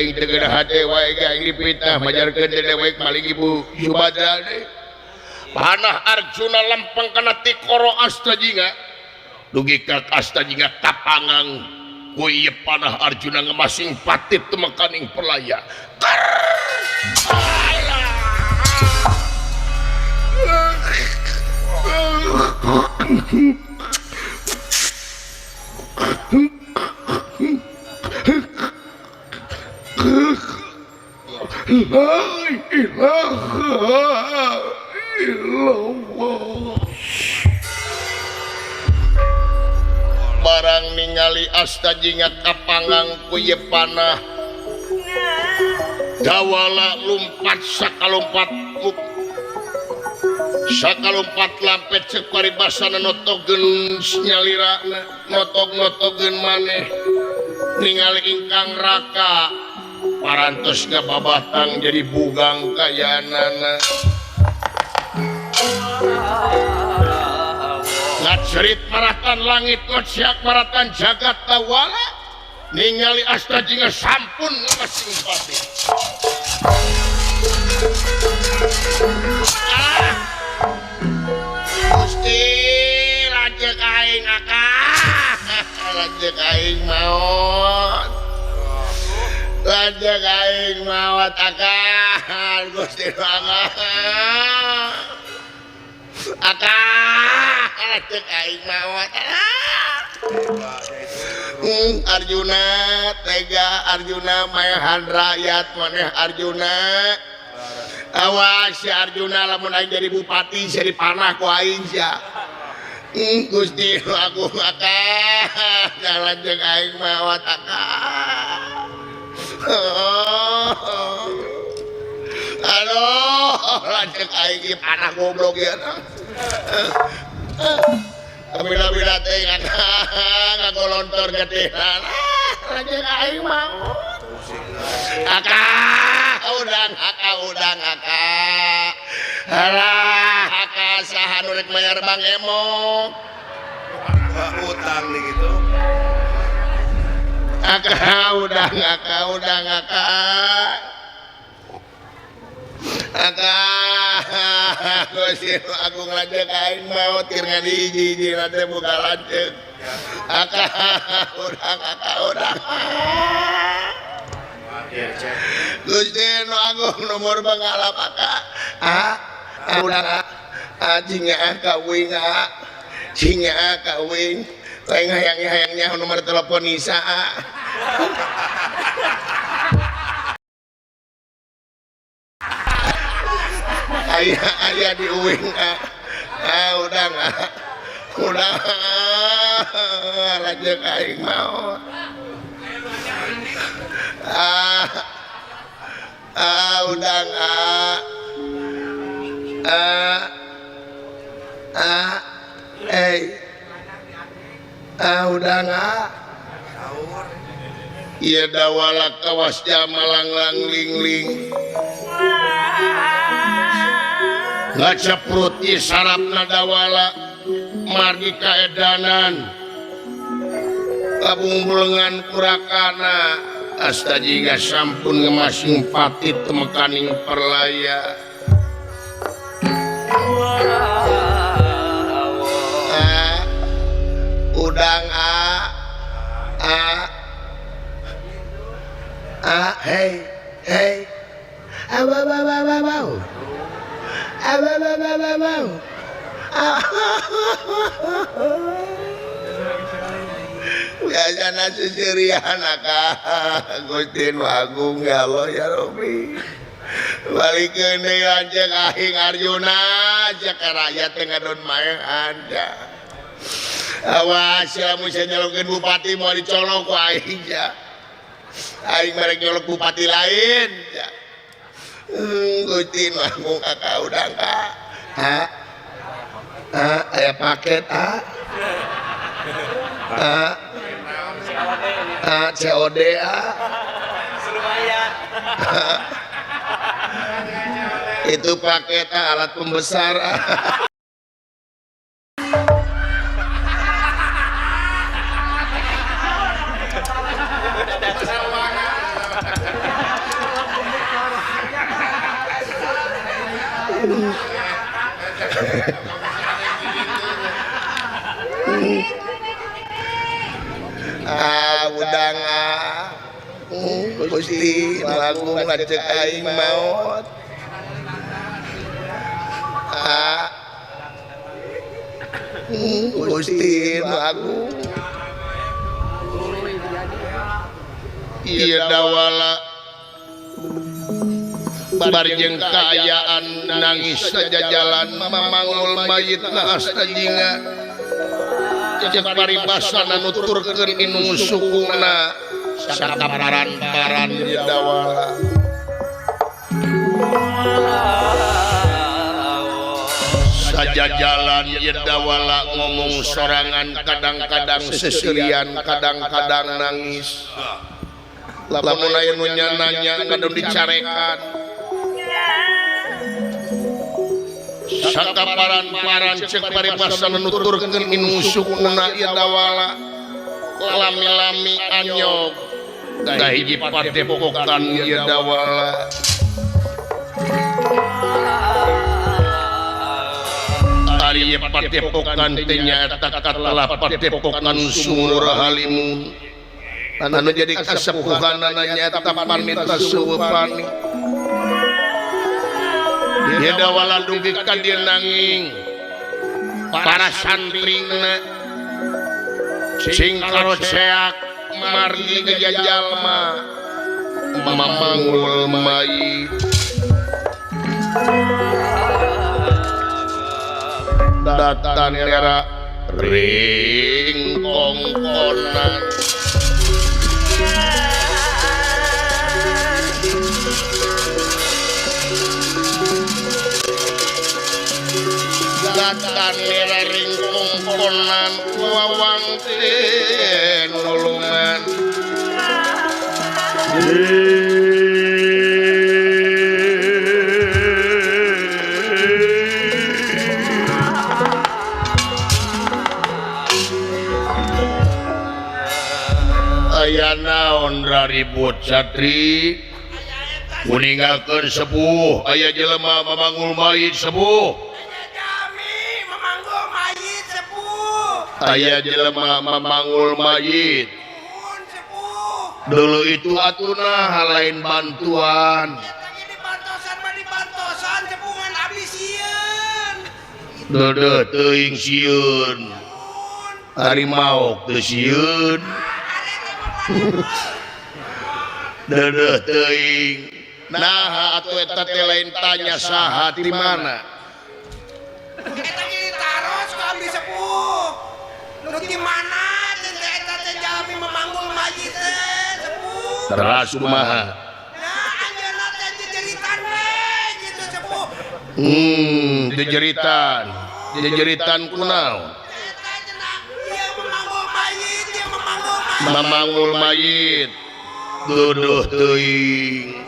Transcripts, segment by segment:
aing teu geunah hate wae ge aing dipitnah majarkeun teh dewek maling Ibu Subadra deui. Panah Arjuna lempeng kana tikoro Astajinga. Dugi ka Astajinga kapangang ku ieu panah Arjuna ngemasing patit temekaning perlaya. La ilaha illallah. Barang ningali Astajinga kapangang ku ieu panah dawala lumpat sakalompat sakalompat lampet cek paribasana notogeun nyalira notog-notogeun maneh ningali ingkang raka parantos ngababatang jadi bugang kayanana ngacerit maratan langit ngociak maratan jagat tawala ningali Astajinga sampun ngemasing pati. Ah, Gusti lanceuk aing akah lanceuk aing maot lanceuk aing maot akah Gusti akah akah lanceuk aing maot. Arjuna tega Arjuna maehan rakyat maneh Arjuna. Awas si Arjuna lamun aing jadi bupati sia dipanah ku aing sia. Gusti aku akah lanceuk aing maot akah. Aduh lanceuk aing ieu panah goblok ieu. Bila-bila teh ngagolontor getihan lanceuk aing maot. Akah udang akah udang akah. Halah akah saha nu rek mayar Bang Emok. Utang nih gitu. Akah udang akah udang akah. Akah Gusti Agung lanceuk aing maot keur ngadihiji-hiji teh buka lanceuk. Akah udang akah udang. Gusti nu Agung nomor bangalap akah. Ah udang ah cing ka uing ah. Cing ka uing. Lain hayang-hayangnya nomor telepon Nisa. Ayah ayah di uing ah. Ah udang ah. Udang lanceuk aing maot. Ah ah udang ah. Ah ah eh ah udang ah. Ieu dawala kawas jamalanglang ling-ling. Ngaceprut ieu sarapna dawala margi kaedanan kabungbulengan kurakana Astajinga sampun ngemasing patit temekaning perlaya. Ah, udang ah ah ah hey hey ah ba ba ba ba ba ah ba ba ba ba ba. Biasana seserian akah Gusti nu Agung ya Allah ya Rabbi. Balikeun deui lanceuk aing Arjuna cek rakyat teh ngadon maehan ja. Awas sia mun sia nyalonkeun bupati moal dicolok ku aing ja. Aing merek nyolok bupati lain ja. Gusti nu Agung akah udang ka. Ha? Ha, aya paket ha? Ha? Ha, COD ha? Itu paket alat pembesar. Ah udang ah Gusti lagu ngacek aing maot. Ah Gusti lagu ieu dawala barjeng kaayaan nangis sajajalan mamangul mayitna astajinga cek paribasana nuturkeun inung sukuna sakaparan-paran ieu dawala sajajalan ieu dawala ngomong sorangan kadang-kadang seserian kadang-kadang nangis lamun aya nu nanya kadang dicarekan sakaparan-paran cek paribasana nuturkeun inung sukuna ieu dawala lami-lami anyog ka hiji padepokan ieu dawala ari padepokan teh nyaeta katelah padepokan Sumur Halimun anu jadi kasepuhanana nyaeta panita Suwepani ieu dawala dugi ka dieu nanging para santrina sing karoceak margi gejajalma mamangul mayit datan era ring kongkonan datan era ring kongkonan wawang teh nulungan aya naon raribut satri kuningalkeun sepuh aya jelema mamangul mayit sepuh aya jelema mamangul mayit dulu itu atuna lain bantuan deudeuh teuing sieun ari maok teu sieun deudeuh teuing naha atuh eta teh lain tanya saha ti mana eta ge ditaros ku abdi sepuh nu ti mana teh eta teh jalmi memanggul mayit teh sepuh teras kumaha nah anjeunna teh jejeritan we kitu sepuh jejeritan jejeritan kunaon mamangul mayit duduh teuing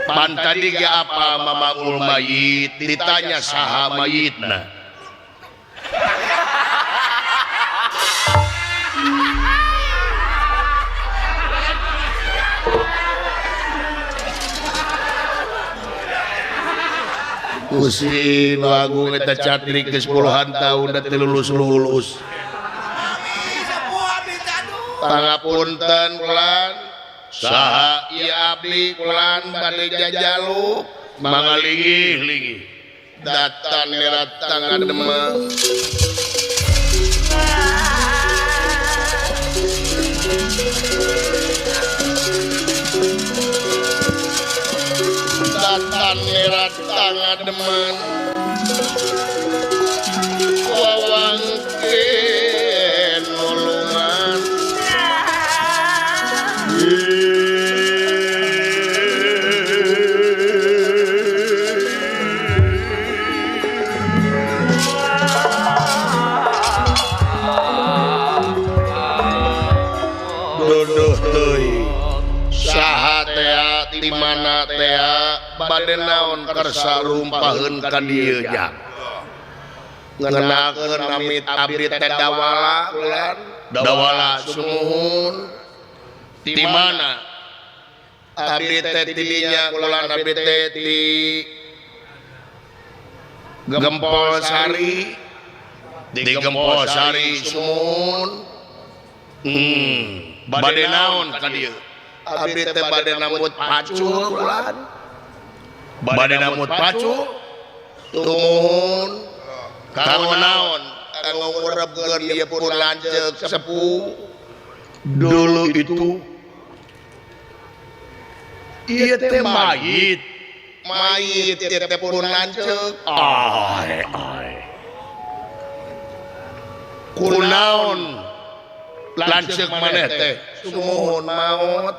pan tadi ge apa mamangul mayit ditanya saha mayitna Gusti nu agung eta catrik geus puluhan tahun da teu lulus-lulus. Pangapunten kulan saha ieu abdi kulan bade jajaluk mangalingih-lingih datan datang ngademeng datan datang ngademeng wawangkeun nulungan. Duduh teuing saha tea ti mana tea bade naon kersa rumpaheun ka dieu jang ngenakeun amit abdi teh dawala ulan dawala sumuhun ti mana abdi teh ti dinya kulan abdi teh ti Gempol Sari di Gempol Sari sumuhun. Bade naon ka dieu? Abdi teh bade nambut pacul bulan. Bade nambut pacul tumuhun. Kanggo naon? Kanggo ngurebkeun ieu pun lanceuk sepuh. Dulu itu ieu teh mayit. Mayit ieu teh pun lanceuk. Ai ai. Kunaon lanceuk maneh teh? Sumuhun maot.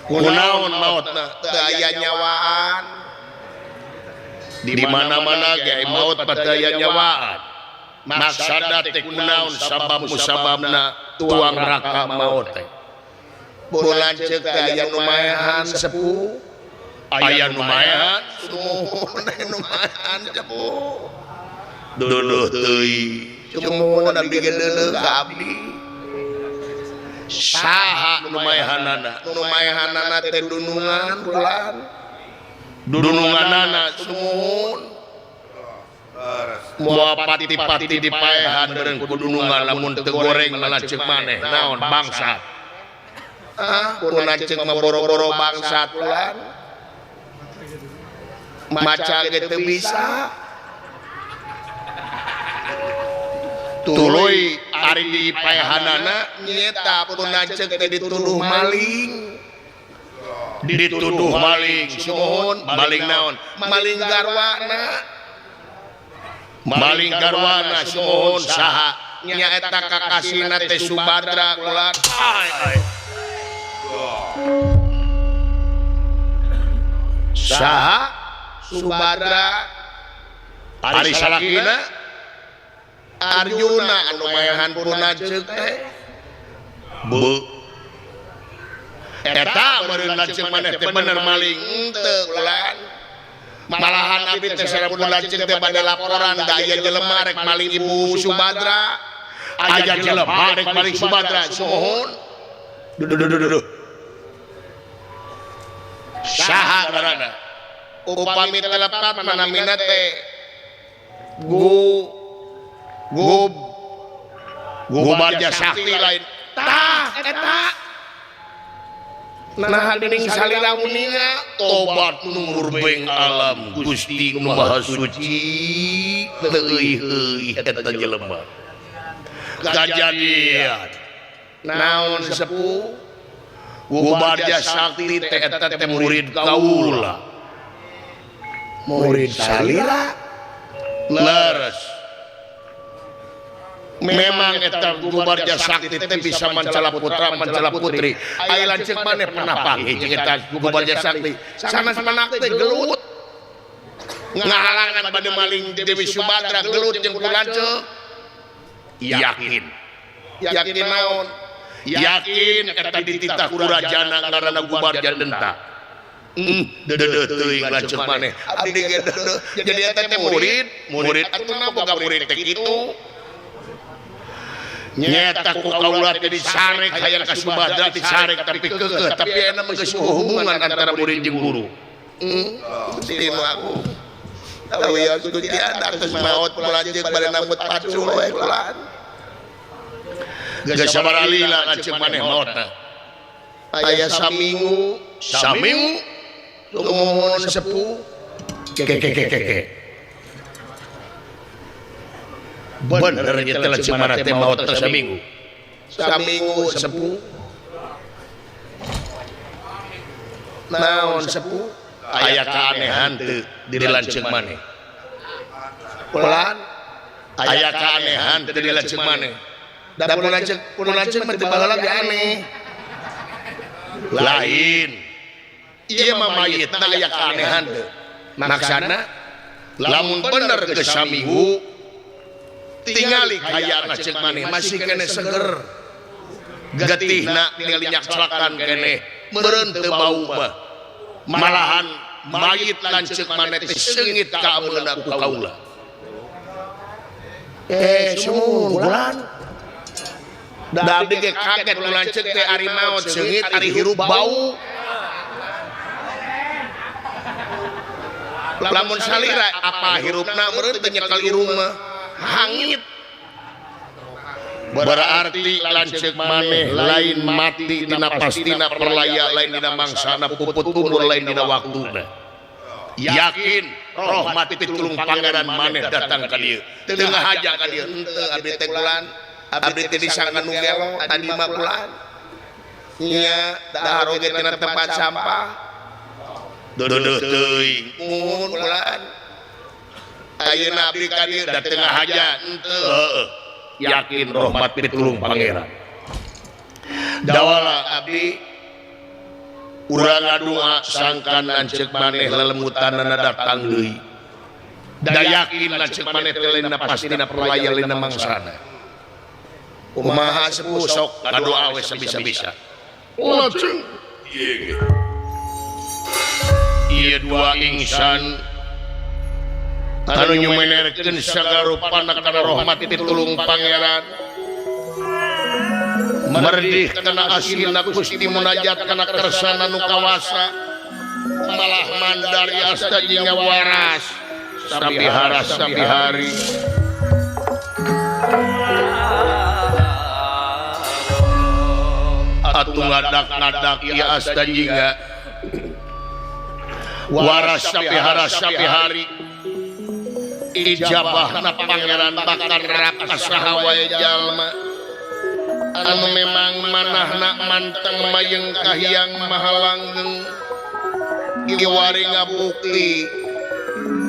Kunaon maotna? Teu aya nyawaan. Di mana-mana ge maot teu aya nyawaan. Maksada teh kunaon sabab musababna tuang raka maot teh? Pun lanceuk teh aya nu maehan sepuh. Aya nu maehan? Sumuhun aya nu maehan sepuh. Duduh teuing. Sumuhun abdi ge deuleuh ka abdi. Saha nu maehanana? Nu maehanana teh dunungan bulan. Dununganana sumuhun. Moal pati-pati dipaehan beureun ku dunungan lamun teu goreng lanceuk maneh naon bangsat. Ah, pun lanceuk mah boro-boro bangsat bulan. Maca ge teu bisa. Tuluy ari dipaehanana nyeta pun lanceuk teh dituduh maling. Dituduh maling sumuhun. Maling naon? Maling garwana. Maling garwana sumuhun. Saha? Nyaeta kakasina teh Subadra kula. Saha? Subadra. Ari salakina? Arjuna anu maehan pun lanceuk teh. Bu. Eta meureun lanceuk maneh teh bener maling henteu ulan. Malahan abdi teh sareng pun lanceuk teh bade laporan da aya jelema rek maling Ibu Subadra. Aya jelema rek maling Subadra sumuhun. Duh duh duh duh. Saha ngaranna? Upami telepat manamina teh Gu Gub Gubarja Sakti lain. Tah eta. Nah dening salila uninga tobat nu murbeng alam Gusti nu Maha Suci teuih-euih eta jelema. Kajadian naon sepuh Gubarja Sakti teh eta teh murid kaula. Murid salila. Leres. Memang eta Gubarja Sakti teh bisa mancala putra mancala putri. Aya lanceuk maneh pernah panggih jeung eta Gubarja Sakti. Sanes menak teh gelut. Ngahalangan bade maling Dewi Subadra gelut jeung ku lanceuk. Yakin. Yakin naon? Yakin eta dititah ku rajana ngaranna Gubarja Denta. Deudeuh teuing lanceuk maneh. Abdi ge deudeuh. Jadi eta teh murid, murid atuh na boga murid teh kitu. Nyeta ku kaula teh disarek hayang ka Subadra disarek tapi keukeuh tapi ayeuna mah geus hubungan antara murid jeung guru. Gusti nu aku. Tahu ya Gusti atas maot lanceuk bade nambut pacul we kulan. Geus sabaraha lila lanceuk maneh maotna? Aya saminggu, saminggu sumuhun sepuh. Ke ke ke ke. Bener nya teh lanceuk maneh teh maot teh saminggu. Saminggu sepuh. Naon sepuh? Aya kaanehans teu di lanceuk maneh. Pelan aya kaanehans teu di lanceuk maneh. Da pun lanceuk mah teu baheula ge aneh. Lain. Ieu mah mayitna aya kaanehans teu. Maksana lamun bener geus saminggu tingali kaya lanceuk maneh masih keneh seger. Getihna ningali nyakclakan keneh meureun teu bau mah. Malahan mayit lanceuk maneh teh seungit ka ameuna ku kaula. Sumuhun bulan. Da abdi ge kaget ku lanceuk teh ari maot seungit ari hirup bau. Lamun salira apa hirupna meureun teu nyekel irung mah hangit. Berarti lanceuk maneh lain mati dina pastina perlaya lain dina mangsana puput umur lain dina waktuna. Yakin rahmat pitulung pangeran maneh datang ka dieu. Teu ngahaja ka dieu henteu abdi teh kulan, abdi teh disangka nu gelo tadi mah kulan. Nya dahar oge tina tempat sampah. Deudeuh teuing mun kulan. Ayeuna abdi ka dieu da teu ngahaja henteu. Heueuh. Yakin rahmat pitulung pangeran. Dawala abdi urang ngadua sangkan lanceuk maneh lelemutanana datang deui. Da yakin lanceuk maneh teh lainna pastina perlaya lainna mangsana. Kumaha sepuh sok ngadoa we sabisa-bisa. Lajeng ieu dua insan anu nyumenerkeun sagarupana kana rahmat pitulung pangeran. Merdih kana aslina Gusti munajat kana kersana nu kawasa malah mandari asta jingga waras sabihara sabihari. Atuh ngadak-ngadak ieu asta jingga waras sabihara sabihari. Ijabahna pangeran bakal raka saha wae jalma anu memang manahna manteng mayeng kahiyang mahalanggeng giwari ngabukti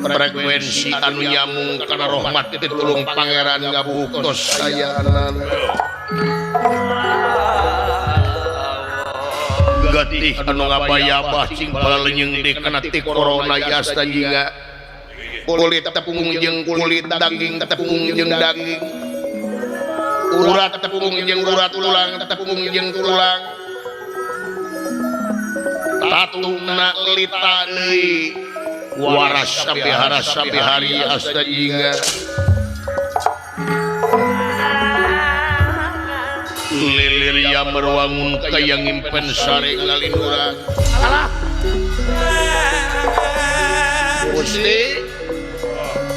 frekuensi anu nyamung kana rahmat pitulung pangeran ngabuktos ayana getih anu ngabayabah cing palaleunyeung deui kana ti corona asta jingga kulit tepung jeung kulit daging tepung jeung daging urat tepung jeung urat tulang tepung jeung tulang tatuna lita deui waras sabihara sabihari asta jingga lilir ya merwangun kaya ngimpen sare ngalinduran. Alah Gusti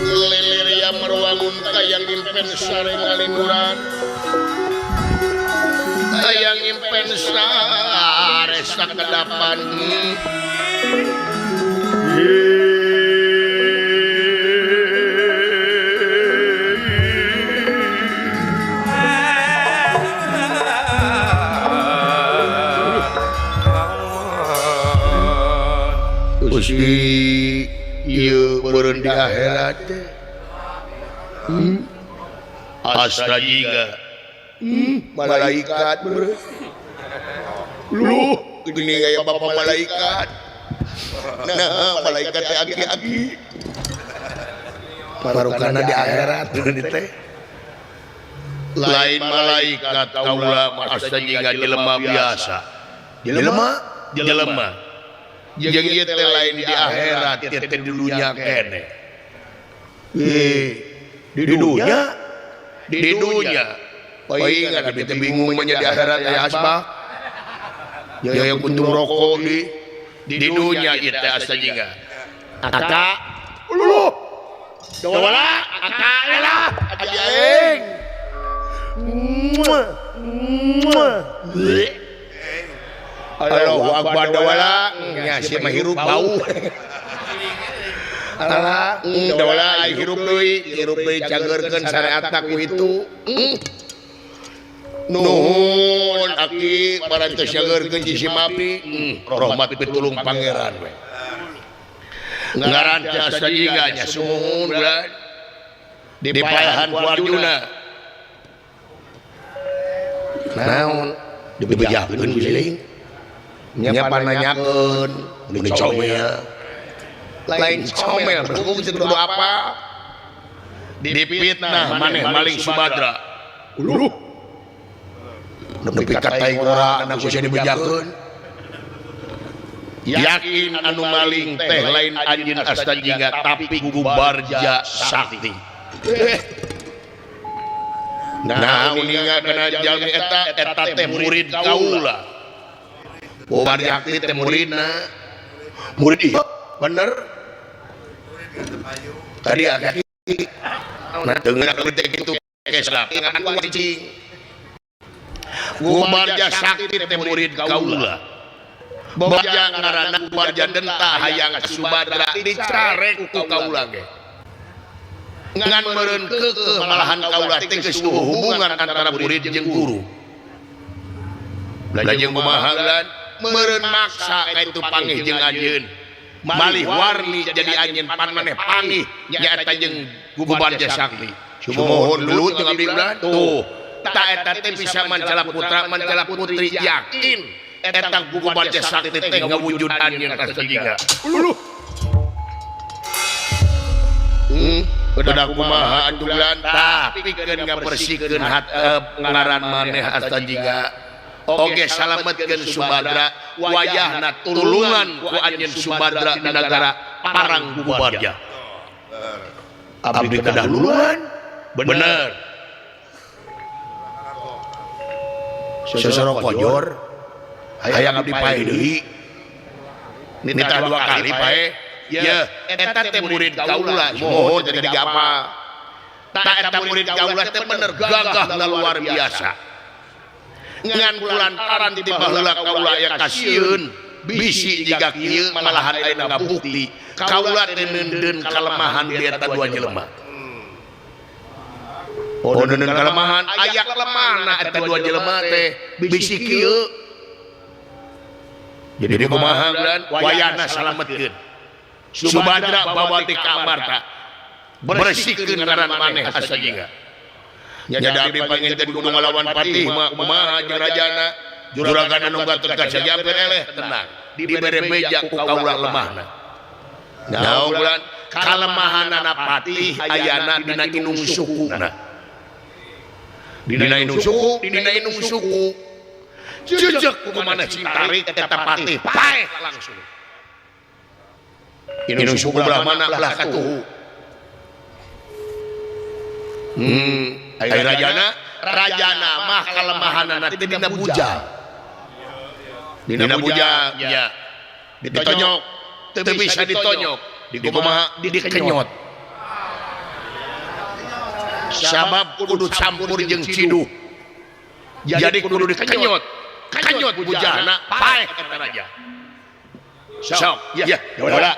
lilir ya merwangun kaya ngimpen sare ngalinduran kaya ngimpen sare sakedapan. Gusti ieu beureun di akhirat teh. Asta jingga malaikat beureun. Luh gini aya bapak malaikat. Nah malaikat teh agi-agi. Marukana di akhirat teh. Lain malaikat kaula mah asta jingga jelema biasa. Jelema jelema. Jeung ieu teh lain di akhirat ieu teh di dunya keneh. Di dunya di dunya. Paingan abdi teh bingung mah nya di akhirat aya asbak. Ya yang kuntung rokok di dunya ieu teh asa jingga. Aka uluh. Dawala aka lah adi aing. Allahu akbar dawala nya si mah hirup bau. Alah dawala hirup deui cageurkeun syariatna ku itu. Nuhun aki parantos cageurkeun si Mabdi rahmat pitulung pangeran we. Ngaran teh asa jingga nya sumuhun bulan dipayahan ku Arjuna. Naon dibejakeun guling nya pananyakeun mun comel lain comel hukum kudu apa dipitnah maneh maling Subadra. Uluh nepi ka taing ora anak sia dibejakeun. Yakin anu maling teh lain anjeun asta jingga tapi gubarja sakti. Nah uninga kana jalmi eta eta teh murid kaula. Gubarja sakti teh muridna. Murid ieu bener. Tadi agak nah dengar teh kitu kesra ngan cicing. Gubarja Sakti teh murid kaula. Baja ngaranna Gubarja Denta hayang ka Subadra dicarek ku kaula ge. Ngan meureun keukeuh malahan kaula teh geus hubungan antara murid jeung guru. Lajeng kumaha lan meureun maksa ka itu pangih jeung anjeun. Malih warni jadi anjeun pan maneh pangih nyaeta jeung Gubarja Sakti. Sumuhun gelut jeung abdi bulan tuh. Ta eta teh bisa mancala putra mancala putri yakin eta Gubarja Sakti teh ngawujud anjeun Astajingga. Uluh. Udah kumaha anjeun bulan tah pikeun ngabersihkeun ngaran maneh Astajingga. Oge salametkeun Subadra wayahna tulungan ku anjeun Subadra di nagara Parang Gubarja. Abdi kedahuluan bener. Sosoro kojor hayang abdi paeh deui. Nitah dua kali paeh. Yeuh eta teh murid kaula mohon teh jadi apa. Ta eta murid kaula teh bener gagahna luar biasa. Ngan kulantaran ti baheula kaula aya kasieun bisi jiga kieu malahan ayeuna ngabukti kaula teh neundeun kalemahan di eta dua jelema. Oh neundeun kalemahan aya kalemahna eta dua jelema teh bisi kieu. Jadi kumaha bulan wayahna salametkeun Subadra bawa ti ka Amarta bersihkeun ngaran maneh Astajingga. Nya abdi panginten kudu ngalawan patih mah kumaha jeung rajana juragan anu Gatot Kaca jampir eleh tenang dibere beja ku kaula lemahna. Naon bulan kalemahanana patih ayana dina inung sukuna. Dina inung suku, dina inung suku. Jejek ku maneh cing tarik eta patih paeh langsung. Inung suku belah mana belah katuhu. Ai rajana, rajana mah kalemahanana teh dina bujal. Dina bujal nya. Ditonyok, teu bisa ditonyok, dikumaha dikenyot. Sabab kudu campur jeung ciduh. Jadi kudu dikenyot. Kenyot bujana paeh eta raja. Sok, ya, heula.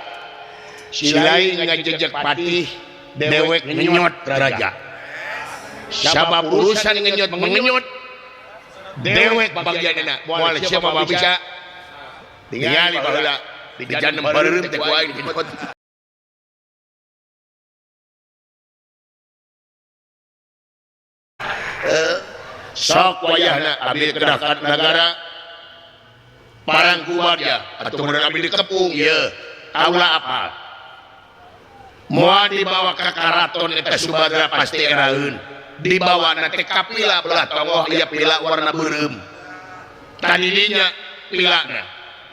Si lain ngajejek patih, dewek ngenyot raja. Sabab urusan ngenyot mengenyot dewek bagianna moal siapa mah bisa tingali baheula dijanem bareureum teh ku aing dikenyot. Sok wayahna abdi kedah ka nagara Parang Gubarja atuh mun abdi dikepung ieu kaula apal moal dibawa ka karaton eta Subadra pasti eraeun dibawa na teh kapila belah tonggoh ieu pila warna beureum tadinya pilana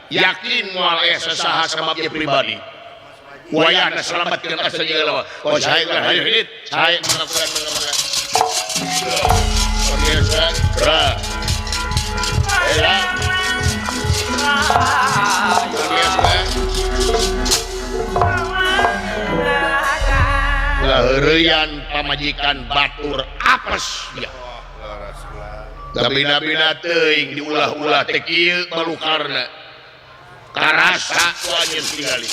yakin moal aya sasaha sabab ieu pribadi wayahna salametkeun Astajingga lawa oh sae hayu hidit sae mangga mangga Ra. Era. Ngaheureyan pamajikan batur apes ya. Gabina-bina teuing diulah-ulah teh kieu balukarna. Karasa ku anjeun tingali.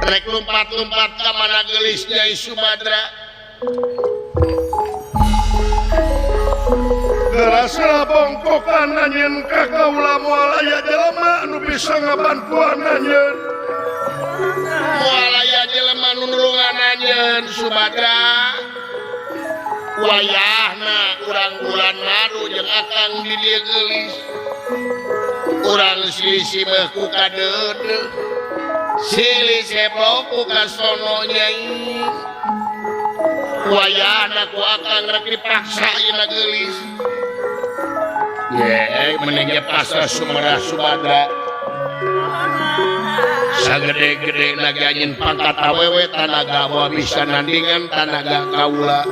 Rek lompat-lompat ka mana geulis Nyai Subadra. Gerasa bongkokan anjeun ka kaula moal aya jelema anu bisa ngabantuan anjeun. Moal aya jelema nu nulungan anjeun Subadra. Wayahna urang bulan madu jeung akang di dieu geulis. Urang silisi mah ku kadeudeuh. Silih seblok ku kasono nyai. Wayahna ku akang rek dipaksa ayeuna geulis. Ye, menengge pasrah Sumerah Subadra. Sagede-gede naga nyen pangkat awewe tanaga moal bisa nandingan tanaga kaula.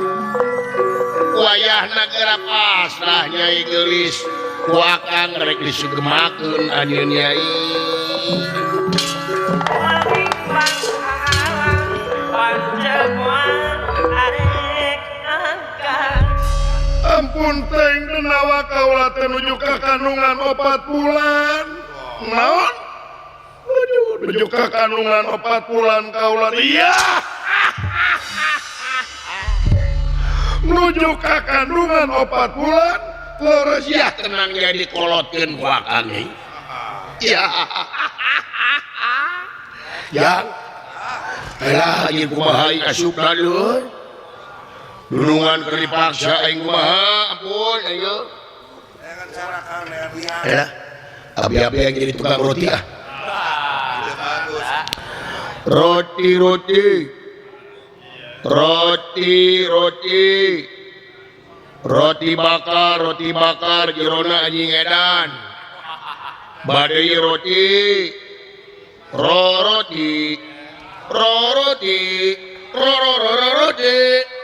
Wayah nagara pasrah Nyai Geulis ku akang rek disugemakeun anjeun Nyai. Ampun teng denawa kaula teh nuju ka kandungan 4 bulan. Naon? Nuju ka kandungan 4 bulan kaula. Iya. Nuju ka kandungan 4 bulan leres ya tenang jadi kolotkeun ku akang. Ya. Yang elah anjing kumaha asupna leueur. Dunungan keur dipaksa aing kumaha ampun aing. Elah abi-abi yang jadi tukang roti ah. Roti roti. Roti roti. Roti bakar jerona anjing edan. Badai roti. Roti roti roti.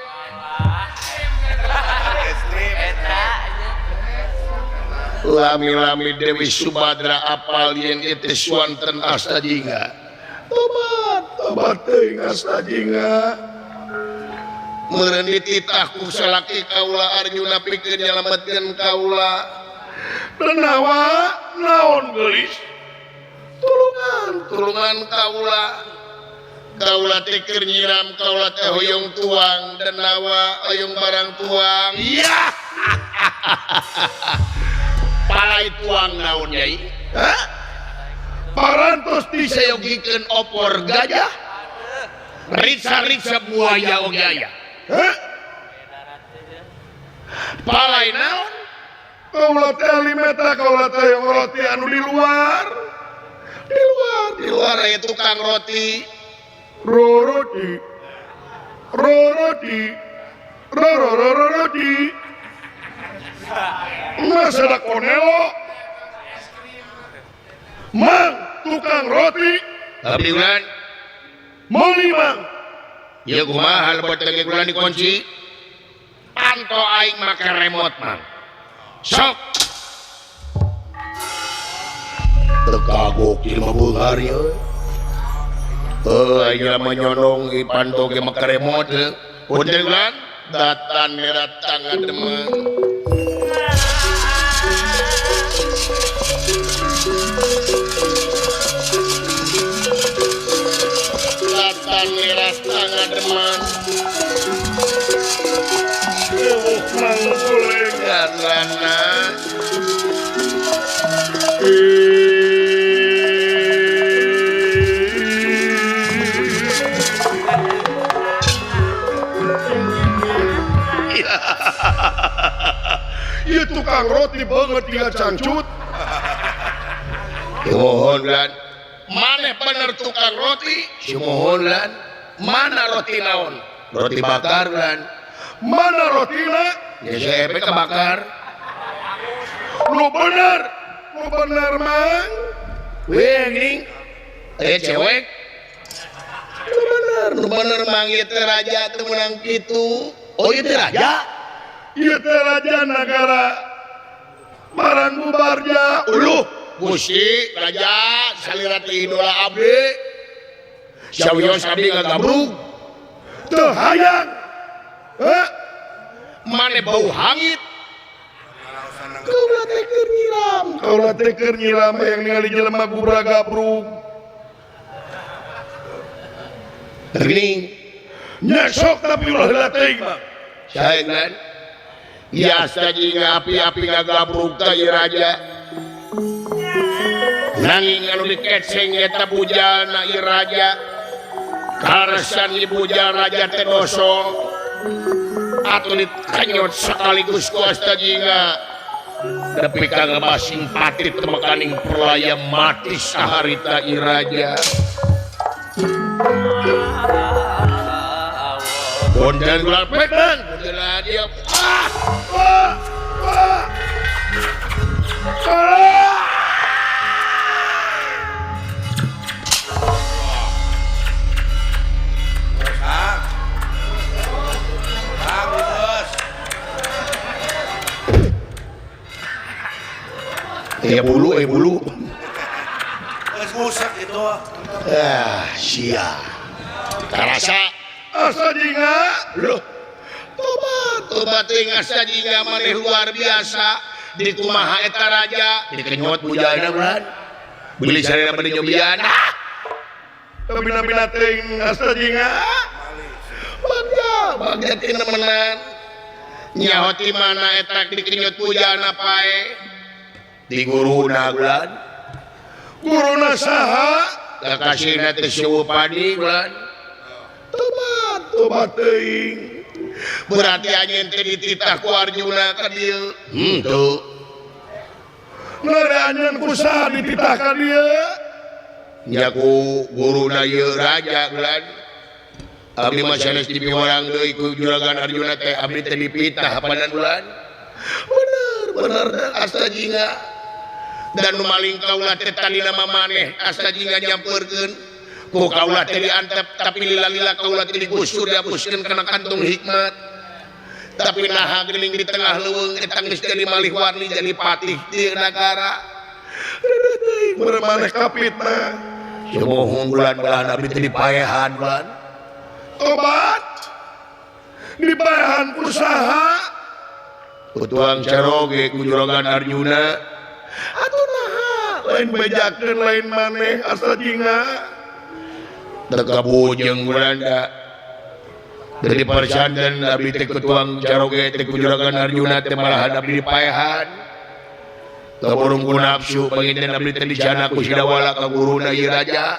Lami-lami Dewi Subadra apal yen itu swanten Astajinga. Tobat, tobat teuing Astajinga. Meureun dititah ku salaki kaula Arjuna pikeun nyalametkeun kaula. Denawa naon geulis? Tulungan, tulungan kaula. Kaula teh keur nyiram, kaula teh hoyong tuang, denawa hoyong barang tuang. Iya. Palai tuang naon Nyai? Hah? Parantos disayogikeun opor gajah. Rica-rica buaya oge aya. Hah? Palai naon? Kaula teh alimeta kaula teh hoyong roti anu di luar. Di luar, di luar aya tukang roti. Roti. Roti. Roti. Masa ada konelo. Mang tukang roti. Tapi ulan meuli mang. Ya kumaha lebet lagi ulan dikunci. Panto aing make remote mang. Sok. Teu kagok jelema beunghar ieu. Heuh aing jelema nyondong ieu panto ge make remote. Punten ulan datan datang ngademeng. Datan datang ngademan. Eueuh mang golengan lana. Ieu tukang roti banget dia cangcut. Sumuhun lan. Maneh bener tukang roti? Sumuhun lan. Mana roti naon? Roti bakar lan. Mana rotina? Ya saya kebakar. Lu bener, lu bener mang. Weh gini, cewek. Lu bener mang ieu teh raja teu meunang kitu. Oh ieu teh raja? Ieu teh raja nagara Barang bubarja. Uluh, Gusti raja salira teh idola abdi. Sawios abdi ngagabrug. Teu hayang. Heh? Mane bau hangit. Kaula teh keur nyiram, kaula teh keur nyiram hayang ningali jelema gubragabrug. Geuning. Nya sok tapi ulah heula teuing mah. Sae kan? Ya saji api-api ngagabrug ka ieu raja. Nanging anu dikeceng eta bujalna ieu raja. Kaleresan ieu bujal raja teh dosong. Atuh dikenyot sekaligus ku Astajinga. Nepi ka ngebasing pati temekaning perlaya mati saharita ieu raja. Bondan ulah petang, bondan dia. Ah, ah, ah. Aya bulu eh bulu. Geus busak itu. Ah, sia. Karasa Asta Jingga. Loh. Tobat, tobat teuing Asta Jingga maneh luar biasa. Di kumaha eta raja, dikenyot bujana bulan. Beli sarena bade nyobian. Ah! Bina-bina teuing Asta Jingga. Bagja, bagja teu nemenan. Nyaho ti mana eta dikenyot bujana pae. Di guruna bulan. Guruna saha? Kakasihna teh Siwu Padi bulan. Tobat, tobat teuing. Berarti anjeun teh dititah ku Arjuna ka dieu. Henteu. Nare anjeun ku saha dititah ka dieu? Nya ku guruna ieu raja bulan. Abdi mah sanes dipiwarang deui ku juragan Arjuna teh abdi teh dipitah panan bulan. Bener, bener Asta Jingga. Dan nu maling kaula teh tadina mah maneh Asta Jingga nyampeurkeun. Ku kaula teh diantep tapi lila-lila kaula teh digusur dihapuskeun kana kantung hikmat. Tapi naha geuning di tengah leuweung eta geus jadi malih warni jadi patih di nagara. Reueuh teuing meureun maneh kapitnah. Sumuhun bulan belahan abdi teh dipaehan bulan. Tobat. Dipaehan ku saha? Ku tuang caroge ku juragan Arjuna. Atuh naha lain bejakeun lain maneh Asta Jingga. Teu kabujeng Belanda. Dari parsanten abdi teh ku tuang caroge teh ku juragan Arjuna teh malahan abdi dipaehan. Kaburung ku nafsu panginten abdi teh dicana ku Sidawala ka guruna ieu raja.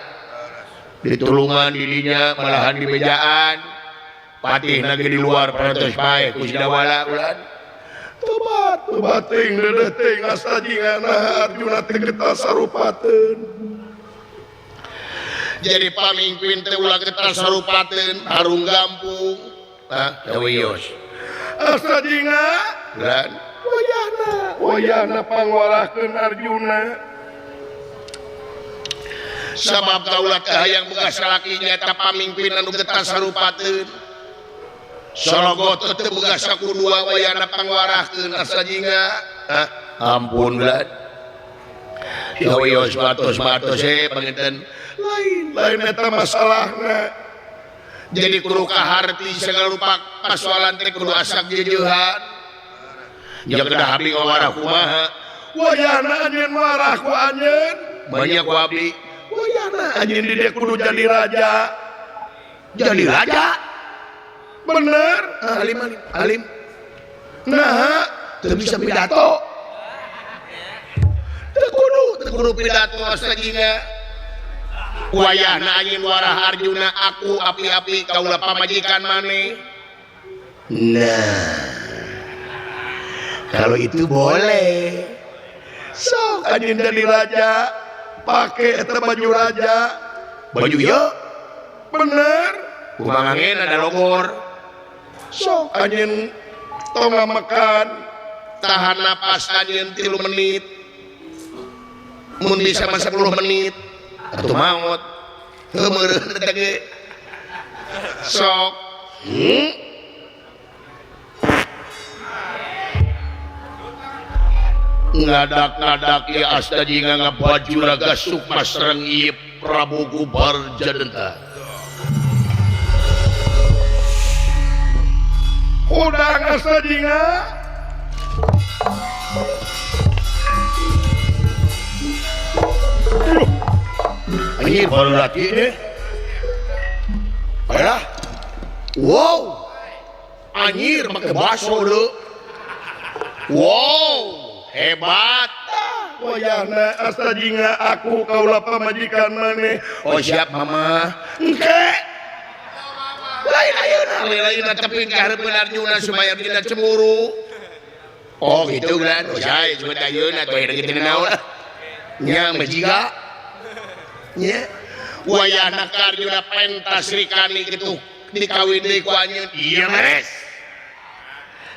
Ditulungan di dinya malahan dibejaan. Patihna ge di luar parantos paeh ku Sidawala bulan. Tobat, tobat teuing deudeuh teuing Asta Jingga naha Arjuna teh getas sarupateun. Jadi pamimpin teh ulah getas sarupateun harung gampung. Hah, wios. Asta Jingga bulan. Wayahna, wayahna pangwarahkeun Arjuna. Sabab kaula teh hayang boga salaki nyaeta pamimpin anu getas sarupateun. Sorogot teu boga sakudua wayahna pangwarahkeun Asta Jingga. Hah, ampun bulan. Ya wios matos-matos panginten. Lain, lain eta masalahna. Jadi kudu kaharti segala rupa pasoalan teh kudu asak jejeuhan. Ya kedah abdi ngawarah kumaha? Wayahna anjeun warah ku anjeun. Banyak ku abdi. Wayahna anjeun di dieu kudu jadi raja. Jadi raja? Bener? Alim alim alim. Naha teu bisa pidato. Teu kudu pidato Asta Jingga. Wayahna anjeun warah Arjuna aku api-api kaula pamajikan maneh. Nah, kalau itu boleh. Sok anjeun jadi raja, pake eta baju raja. Baju ieu? Bener. Kumaha ngen ada logor. Sok anjeun tong makan, tahan napas anjeun 3 menit. Mun bisa mah 10 menit. Atuh maot. Heuh meureun eta ge. Sok. Ngadak-ngadak ieu Asta Jingga ngabaju raga sukma sareng ieu Prabu Gubar Jadenta. Hudang Asta Jingga. Anjir baru laki deh. Alah. Wow. Anjir make baso deui. Wow, hebat. Wayahna Asta Jingga aku kaula pamajikan maneh. Oh siap mama. Engke. Lain ayeuna, lain ayeuna tapi kahareupeun Arjuna supaya Arjuna cemburu. Oh gitu kan. Oh saya cuma ayeuna atuh ayeuna kitu naon. Nya mah jiga. Nya. Wayahna ka Arjuna pentas Sri Kandi kitu dikawin deui ku anjeun. Iya beres.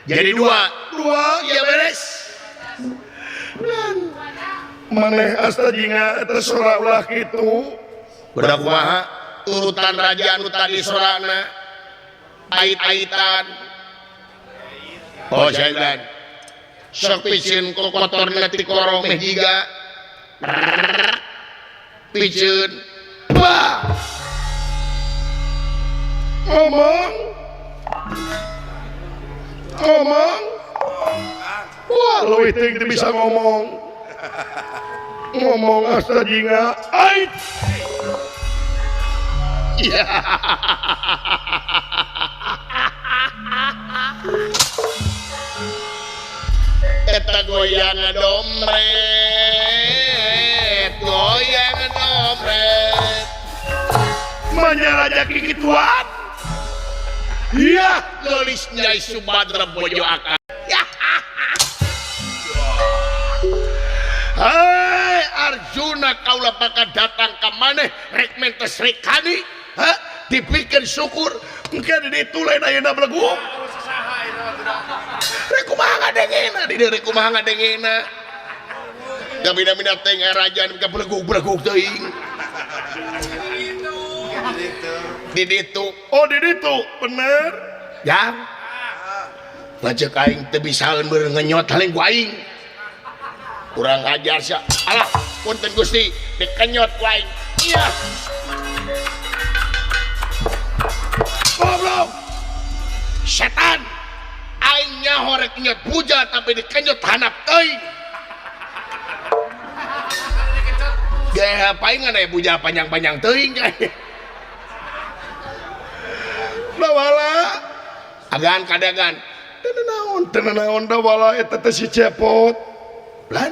Jadi dua. Dua, iya beres. Maneh Asta Jingga eta sora ulah kitu. Budak kumaha? Urutan raja anu tadi sorana ait-aitan. Oh saya. Sok piceun kokotorna ti korong meh jiga. Piceun. Bah. Ngomong. Ngomong. Wah, leuwih teuing teu bisa ngomong. Ngomong asta jingga. Ait. Iya. Eta goyang domret, goyang domret. Manya raja kikituan. Iya, geulis Nyai Subadra bojo akang. Hai Arjuna kaula bakal datang ka maneh rek mentes Srikandi. Ha? Dipikeun syukur engke di ditu lain ayeuna beleguk. Rek kumaha ngadengena di dieu rek kumaha ngadengena. Gabina-bina teh raja nu beleguk-beleguk teuing. Di ditu. Oh di ditu, bener. Ya. Lanceuk aing teu bisaeun beureum ngenyot haling ku aing. Kurang ajar sia. Alah, punten Gusti, dikenyot ku aing. Iya. Goblok. Setan. Aing nyaho rek nyot puja tapi dikenyot hanap teuing. Gaya paingan aya puja panjang-panjang teuing. Dawala agan kadagan. Teu naon, teu naon dawala eta teh si Cepot. Lan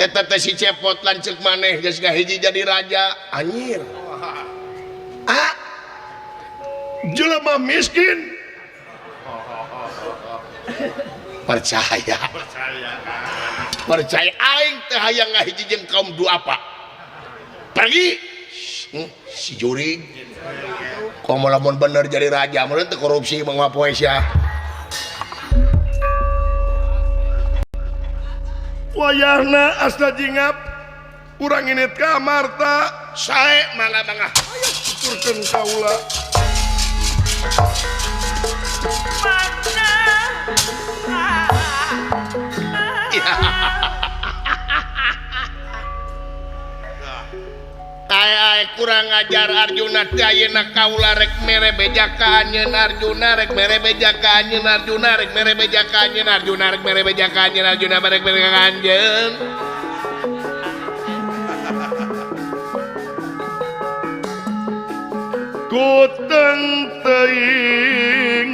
eta teh si Cepot lanceuk maneh geus ngahiji jadi raja. Anjir. Ah. Jelema miskin. Percaya. Percaya aing teh hayang ngahiji jeung kaum duafa. Pergi. Si jurig. Komo lamun bener jadi raja, mun teu korupsi mah poe sia. Wayahna asna jingap urang init ka Amarta sae mangga-mangga. Ayo tuturkeun kaula. Ai kurang ajar Arjuna teh ayeuna kaula rek mere beja ka anjeun Arjuna rek mere beja ka anjeun Arjuna rek mere beja ka anjeun Arjuna rek mere beja ka anjeun Arjuna rek mere ka anjeun. Kuteng teuing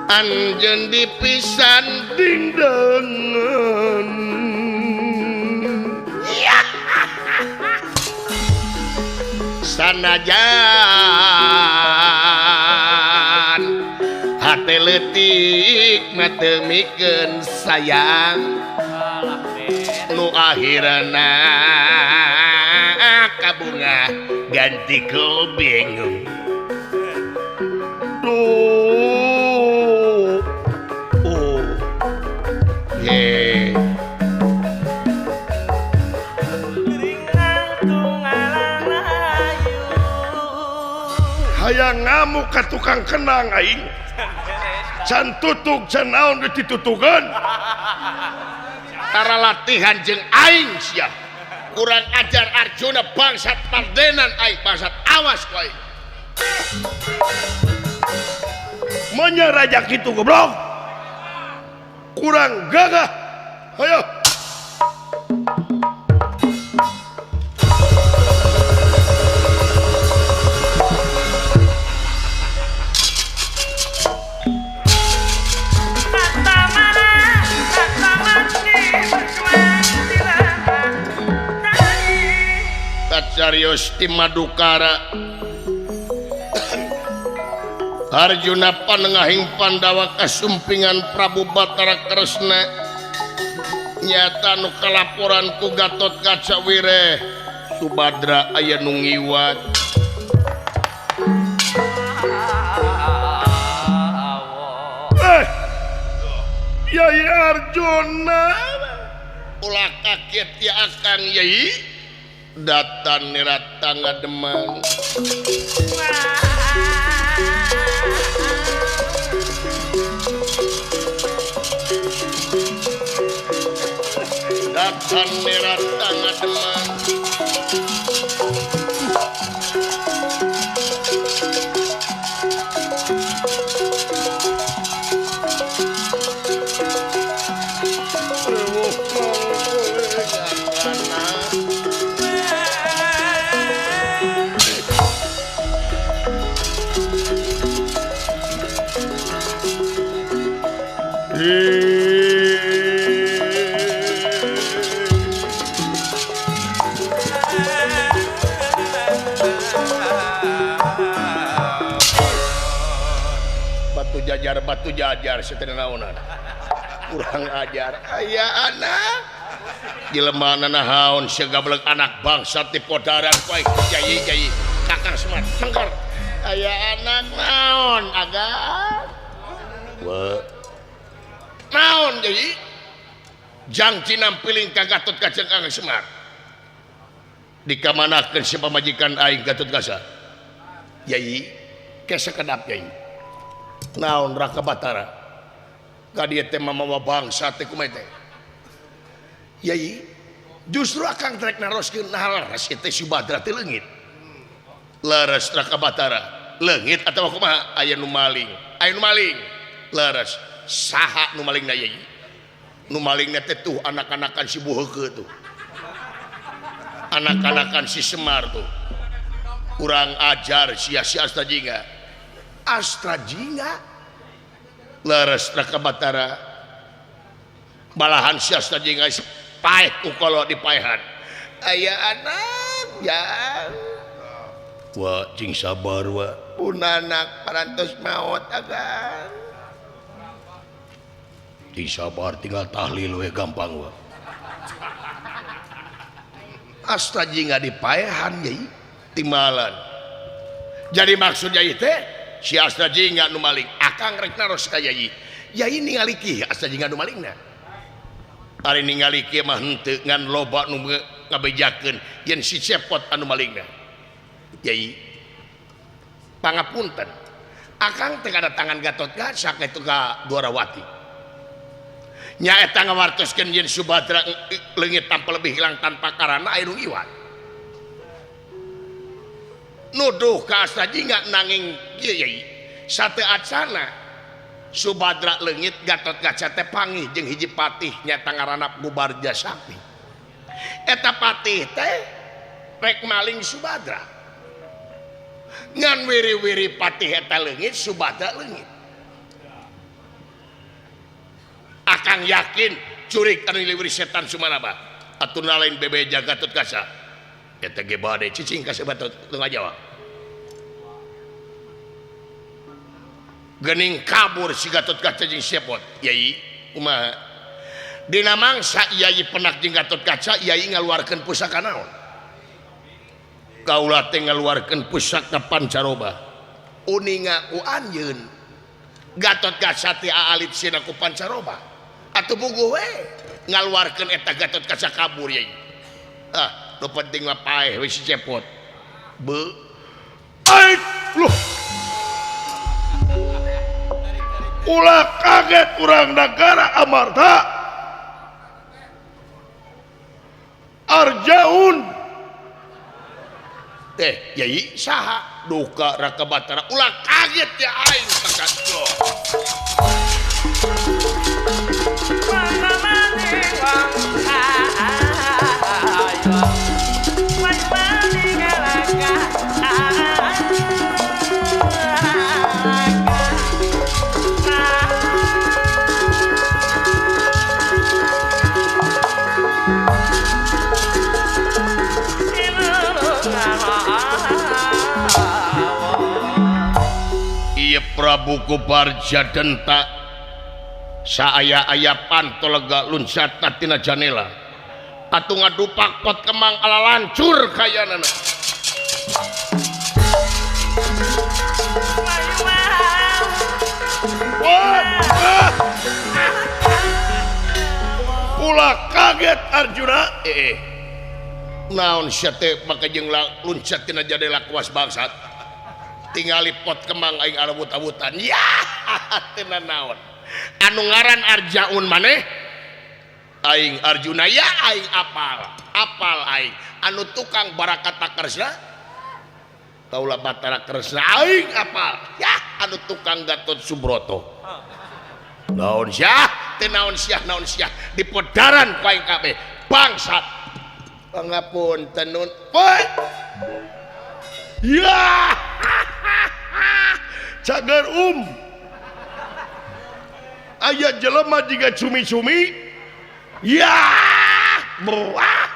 anjeun dipisan dingdengan. Sanajan hate leutik mah teu mikeun sayang nu akhirna kabunga ganti ku bingung. Duh. Oh. Ye. Hayang ngamuk ka tukang kenang aing. Can tutug can naon geus ditutugan. Tara latihan jeung aing sia. Kurang ajar Arjuna bangsat pardenan aing bangsat awas ku aing. Manya raja kitu goblok. Kurang gagah. Hayo. Serius di Madukara Arjuna panengahing Pandawa kasumpingan Prabu Batara Kresna nyata nu kalaporan ku Gatotkaca Wireh Subadra aya nu ngiwat. Yai Arjuna ulah kaget ya akang yai datan nirat tangga Demang. Bandera tangan demang batu jajar sateu naonan kurang ajar aya anak jelema nanahaon segablek anak bangsa ti podaran poe yai yai Kakang Semar mengker aya anak naon agan we naon yai jang cinampiling ka Gatot Kaca Kakang Semar dikamanakeun si pamajikan aing Gatot Kaca yai ke sakedap yai naon Raka Batara ka dieu teh mamawa bangsa teh kumaha teh yai justru akang trek naroskeun nah leres teh Subadra teh leungit leres Raka Batara leungit atawa kumaha aya nu maling leres saha nu malingna yai nu malingna teh tuh anak-anakan si Buheukeut tuh anak-anakan si Semar tuh kurang ajar sia si Astajingga Astra Jingga leres Raka Batara malahan si Astra Jingga paeh ku kolot dipaehan aya anak jang wa cing sabar wa punanak parantos maot agan cing sabar tinggal tahlil we gampang wa Astra Jingga dipaehan yai timbalan jadi maksud yai teh si Astra Jingga nu maling akang rek naros ka yai yai ningali kieu Astra Jingga nu malingna ari ningali kieu mah henteu ngan loba nu ngabejakeun yen si Cepot anu malingna yai pangapunten akang teh kadatangan Gatot Kaca ka itu ka Dwarawati nyaeta ngawartoskeun yen Subadra leungit tanpa lebih hilang tanpa karana aya nu ngiwat nuduh ka Astra Jingga nanging kieu yai sateu acana Subadra leungit Gatot Kaca teh panggih jeung hiji patih nyaeta ngaranna Gubarja Sakti eta patih teh rek maling Subadra ngan wiri-wiri patih eta leungit Subadra leungit akang yakin curik anu liwiri setan sumanaba atuh lain bebeja Gatot Kaca eta ge bade cicing ka Gatot teu ngajawab geuning kabur si Gatot Kaca jeung Cepot yai kumaha dina mangsa yai penak jeung Gatot Kaca yai ngaluarkeun pusaka naon kaula teh ngaluarkeun pusaka Pancaroba uninga ku anjeun Gatot Kaca teh aalit sieuna ku Pancaroba atuh puguh we ngaluarkeun eta Gatot Kaca kabur yai ah nu penting mah paeh we si Cepot be aik loh ulah kaget urang negara Amarta Arjaun teh yai saha duka Raka Batara ulah kaget ya aing takat Prabu Kubarja dentak saaya-aya pantolega luncat tina janela atuh ngadupak pot kemang ala lancur kayanana ulah kaget Arjuna naon sia teh make jeung luncat tina jadela kuas bangsat tingali pot kemang aing arawut-awutan ya teu naon anu ngaran Arjaun maneh Aing Arjuna ya aing apal. Apal aing anu tukang barakata Kresna. Kaula Batara Kresna aing apal. Ya anu tukang Gatot Subroto. Naon sia? Teu naon sia naon sia di podaran ku aing kabeh. Bangsat. Pangapunten nun. Ya. Cagar aya jelema jiga cumi-cumi. Ya. Buah.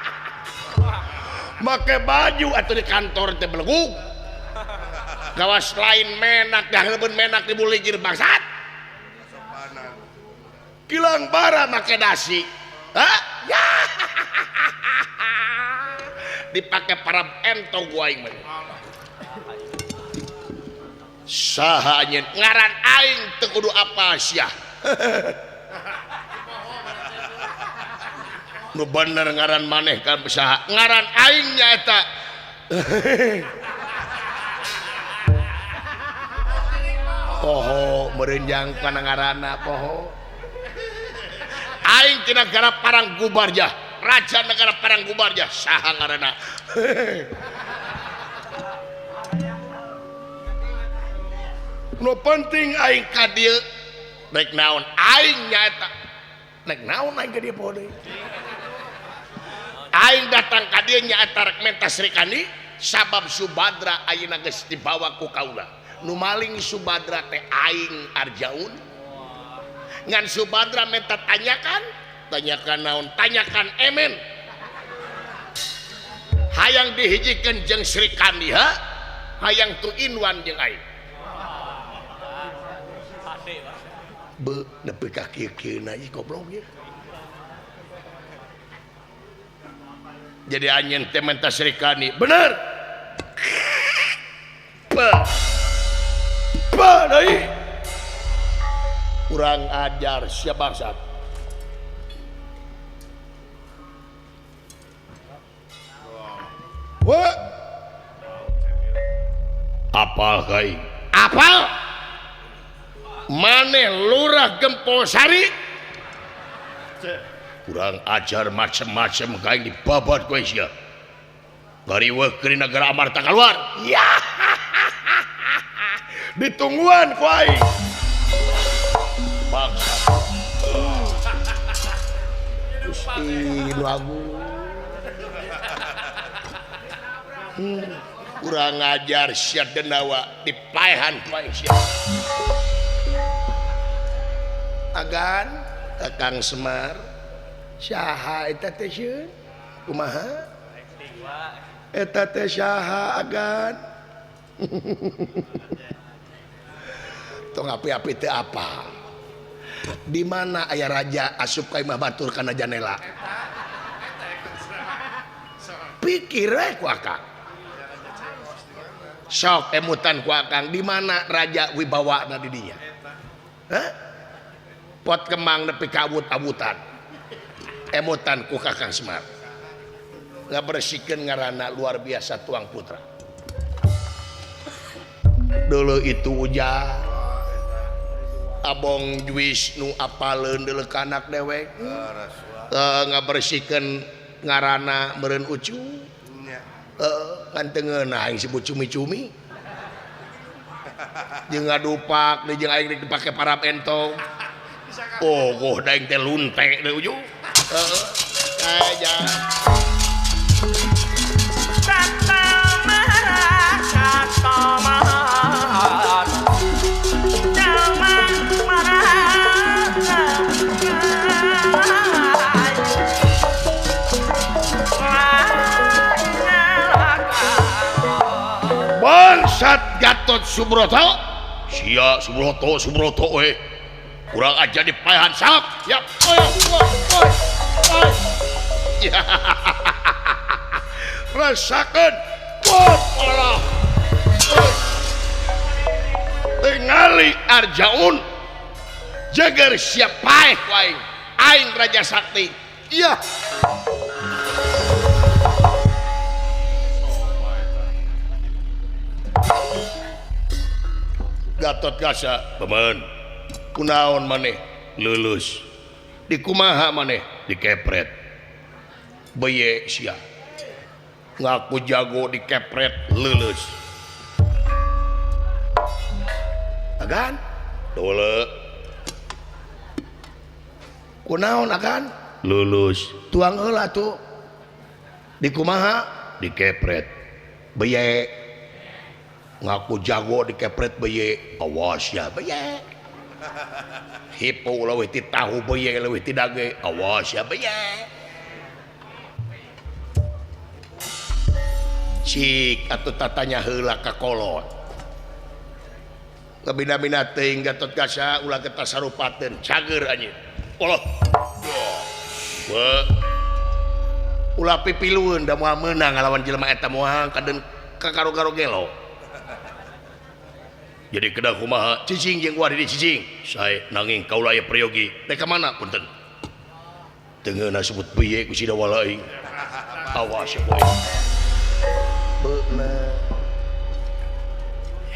Make baju atau di kantor teh belegug. Gawas lain menak dah leubeun menak dibuligir bangsat. Kilang bara make dasi. Hah? Ya. Dipake parab entong gua aing mah. Saha anjeun ngaran aing teu kudu apa sia. Nu bener ngaran maneh ka saha? Ngaran aing nyaeta. Poho meureunjang kana ngaranna poho. Aing ti negara Paranggubarja, raja negara Paranggubarja, saha ngaranna? Nu penting aing ka dieu rek naon aing nyaeta. Rek naon aing ka dieu poho deui. Aing datang ka dieu nyaeta rek menta Sri Kandi sabab Subadra ayeuna geus dibawa ku kaula. Nu maling Subadra teh aing Arjaun. Ngan Subadra menta tanyakan, tanyakan naon? Tanyakan emen. Hayang dihijikeun jeung Sri Kandi ha? Hayang tu inwan jeung aing. Be nepi ka kieu-kieuna ieu goblok ieu. Jadi anjeun teh menta Sri Kandi. Bener. Be. Be deui. Kurang ajar sia bangsat. Wah. Apal kai? Apal? Maneh Lurah Gempolsari? Kurang ajar macem-macem kaing dibabat kowe sia. Gariweuh ke negara Amarta keluar. Ya. Ditungguan ku aing. Bangsat. Gusti nu agung. Kurang ajar sia denawa dipaehan ku aing sia. Agan Kakang Semar saha eta teh sieun kumaha eta teh saha agan tong api-api teh apa di mana aya raja asup ka imah batur kana janela pikir we ku akang sok emutan ku akang di mana raja wibawana di dinya hah pot kembang nepi ka awut-awutan emutan ku Kakang Semar ngabersihkeun ngaranna luar biasa tuang putra dulu itu ujang Abong Wisnu apaleun deuleu kanak dewek ngabersihkeun ngaranna meureun ucu ngan teu ngeunah aing sebut cumi-cumi jeung ngadupak jeung aing rek dipake parab entong. Oh, goh daing teh lunte deui ujung. Heeh. Aja. Bangsat Gatot Subroto. Sia Subroto Subroto we. Kurang aja dipaehan sap. Yap. Oi, oi, oi. Rasakeun. Allah. Tingali Arjaun. Jagar siap paeh ku aing. Aing Raja Sakti. Iya. Gatot Kaca, paman. Kunaon maneh? Lulus. Di kumaha maneh? Dikepret. Beye sia. Ngaku jago dikepret leuleus. Agan? Dole. Kunaon agan? Lulus. Tuang heula tuh. Dikumaha? Dikepret. Beye. Ngaku jago dikepret beye. Awas ya beye. Hipo leuwih ti tahu beye leuwih ti dage. Awas ya beye. Cik atuh tatanya heula ka kolot. Kabina-bina teuing Gatot Kaca ulah getas sarupateun cager anjeun. Allah. Ulah pipilueun da moal meunang ngalawan jelema eta moal kadeun kakaro-garo gelo. Jadi kedah kumaha cicing jeung wari di cicing. Sae nanging kaula aya priyogi. Rek ka mana punten. Teu ngeunah sebut piye ku si dawala aing. Awas ya boy. Beuna.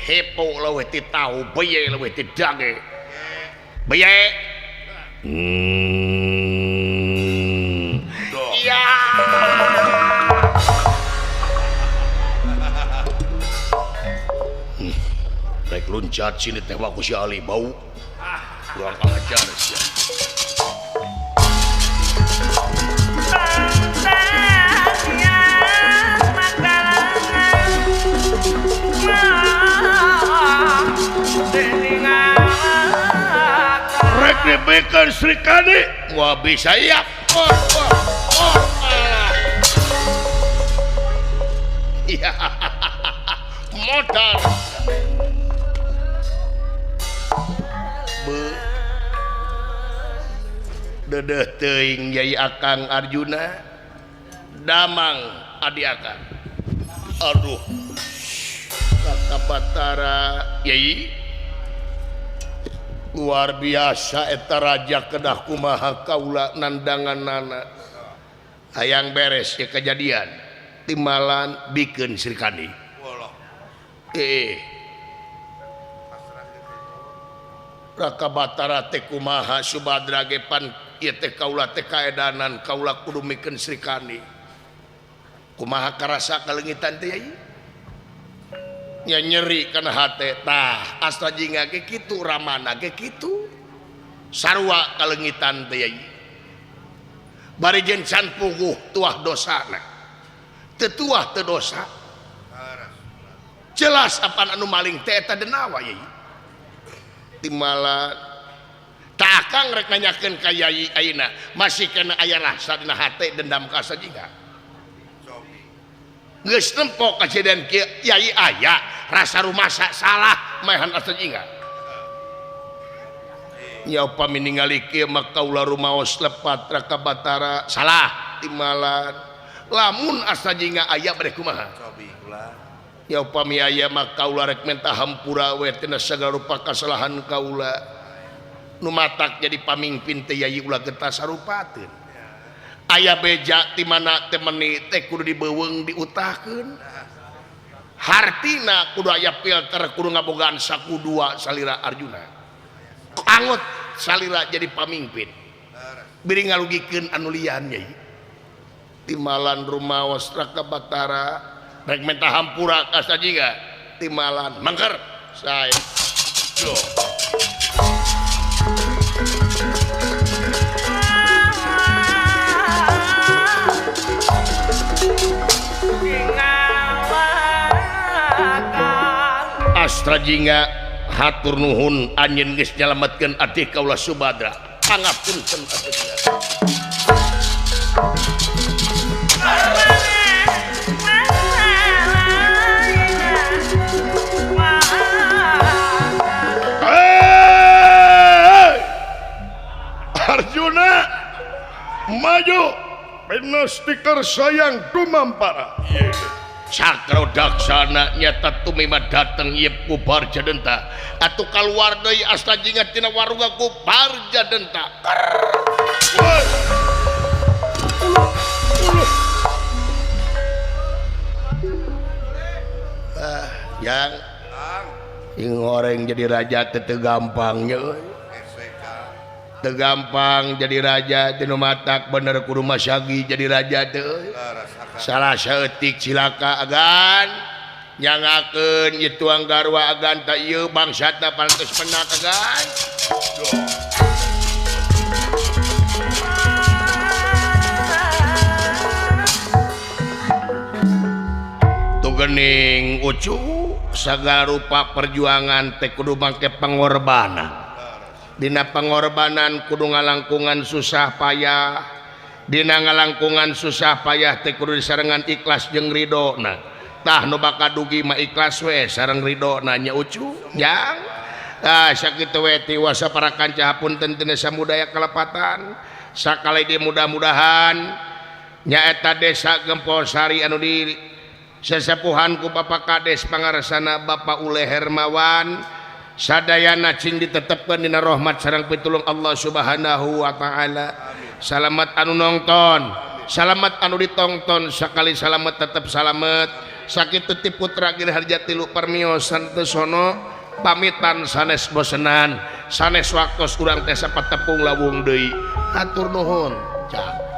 Hepo leuwih ti tahu beye leuwih ti dage. Beye. Iya. Rek loncat sini teh ku si Ali bau. Kurang ajar sia. Rek dibikeun Srikandi moal bisa ya. Iya. Modal. Dedeh teuing Yai Akang Arjuna damang adi akang. Aduh. Kata Batara Yai luar biasa eta raja kedah kumaha kaula nandanganana. Hayang beres ya kejadian timbalan bikeun Srikandi. Raka Batara teh kumaha Subadra ge pan ieu teh kaula teh kaedanan kaula kudu mikeun Srikandi. Kumaha karasa kaleungitan teh Yai? Nya nyeri kana hate tah Astra Jingga ge kitu Ramana ge kitu. Sarua kaleungitan teh Yai. Bari jeung can puguh tuah dosana. Teu tuah teu dosa. Jelas apan anu maling teh eta denawa Yai. Timbalan tak akang rek nanyakeun ka Yai ayeuna masih kana aya rasa dina hate dendam ka Astra Jingga. Geus nempo kajadian kieu Yai aya rasa rumasa salah maehan Astra Jingga. Nya upami ningali kieu mah kaula rumaos lepat Raka Batara salah timbalan. Lamun Astra Jingga aya bade kumaha? Ya upami aya mah kaula rek menta hampura we tina sagala rupa kasalahan kaula. Nu matak jadi pamingpin teh Yai ulah getas sarupateun. Aya beja ti mana teh meni teh kudu dibeuweung diutahkeun. Hartina kudu aya filter kudu ngabogaan saku dua salira Arjuna. Angot salira jadi pamingpin. Biri ngalugikeun anu lian Yai. Timbalan rumaos Raka Batara rek menta hampura ka Astra Jingga timbalan mangker sae. Astra Jingga hatur nuhun anjeun geus nyalametkeun adik kaula Subadra. Pangapunten Astra Jingga. Arjuna maju bina stiker sayang dumampara. Cakra daksana nyata tumima dateng ieu ku Barjadenta atuh kaluar deui Astra Jingga tina waruga ku Barjadenta. Yang ing goreng jadi raja teu gampang nya euy. Teu gampang jadi raja teh nu matak bener kudu masyagi jadi raja teh euy. Salah saeutik cilaka agan nyangakeun ieu tuang garwa agan ta ieu bangsatna pantes penak agan. Tuh gening ucu sagala rupa perjuangan teh kudu make pengorbanan. Dina pengorbanan kudu ngalangkungan susah payah. Dina ngalangkungan susah payah teh kudu disarengan ikhlas jeung ridona. Tah nu bakal dugi mah ikhlas we sareng ridona nya ucu jang. Tah sakitu we tiwasa para kanca hapunten tina samudaya kalepatan. Sakali di mudah-mudahan nyaeta desa Gempolsari anu di sesepuhan ku Bapak Kades pangarsana Bapak Ule Hermawan sadayana cing ditetepkeun dina rahmat sareng pitulung Allah Subhanahu wa taala. Salamat anu nongton, salamat anu ditongton, sakali salamet tetep salamet. Sakitu ti putra Giri Harja tilu permiosan teu sono pamitan sanes bosenan, sanes waktos urang teh sapatepung lawung deui. Hatur nuhun. Cak.